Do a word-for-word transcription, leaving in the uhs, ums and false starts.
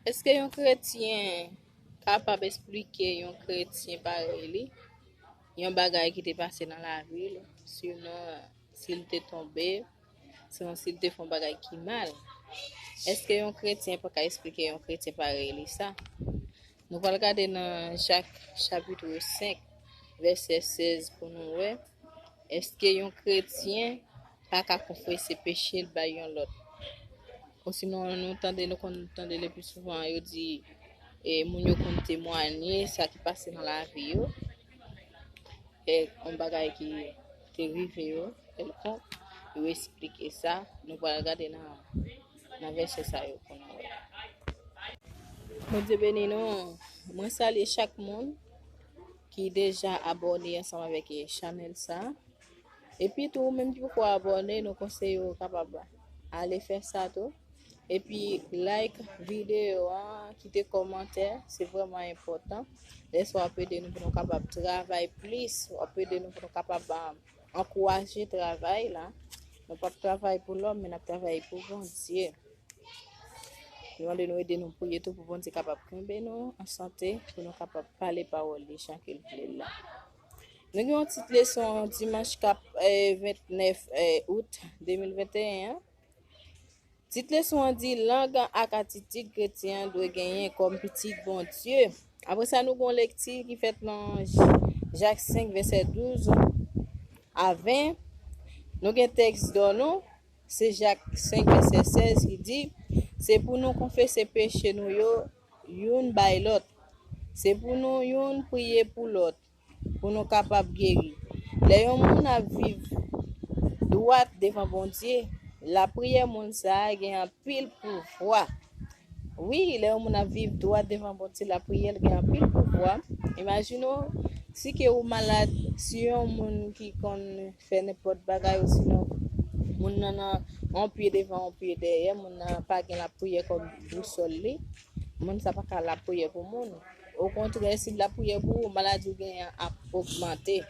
Èske yon kretyen kapab esplike yon kretyen parèy li yon bagay ki te pase nan lavi l? Sinon, si l te tonbe, sinon si l te fè yon bagay ki mal, èske yon kretyen pa ka esplike yon kretyen parèy li sa? Nou pral gade nan Jak chapit senk, vèsè sèz pou nou wè. Èske yon kretyen pa ka konfese peche l bay yon lòt? Osinon, nou tande, nou konn tande le pli souvan, yo di, e, moun yo konn temwanye sa ki pase nan lavi yo, e, yon bagay ki te rive yo, kèlkonk, yo esplike sa. Nou pral gade nan, nan vèsè sa yo pou nou wè. Bondye beni nou. Mwen salye chak moun ki deja abòne ansanm avèk, e, chanèl sa. Epi tou, ou menm ki poko abòne, nou konseye w kapab ale fè sa tou. Epi, like videyo an, kite kòmantè, se vrèman enpòtan. Lè sa w ap ede nou pou nou kapab travay plis, w ap ede nou pou nou kapab, ah, ankouraje travay la. Nou p ap travay pou lòm, men n ap travay pou Bondye. Nou mande nou ede nou priye tou pou Bondye kapab kenbe nou an sante, pou nou kapab pale pawòl li jan ke l vle l la. Nou gen yon tit leson dimanch k ap, eh, vennèf, eh, out de mil venteyen an. Tit leson an di, lang ak atitid kretyen an dwe genyen kòm pitit Bondye. Apre sa, nou gen yon lekti ki fèt nan J-, Jak senk, vèsè douz a ven. Nou gen tèks dò nou, se Jak senk, vèsè sèz ki di, se pou nou konfese peche nou yo youn bay lòt. Se pou nou youn priye pou lòt, pou nou kapab geri. Lè yon moun ap viv dwat devan Bondye, lapriyè moun sa a gen anpil pouvwa. Wi, lè yon moun ap viv dwat devan Bondye, lapriyè l gen anpil pouvwa. Imajine w, si ke ou malad, si yon moun ki konn fè nenpòt bagay, osinon moun nan nan yon pye devan, yon pye dèyè, moun nan pa gen lapriyè kòm bousòl li, moun sa pa ka lapriyè pou moun. Okontrè, si l lapriyè pou ou, maladi w genyen ap ogmante.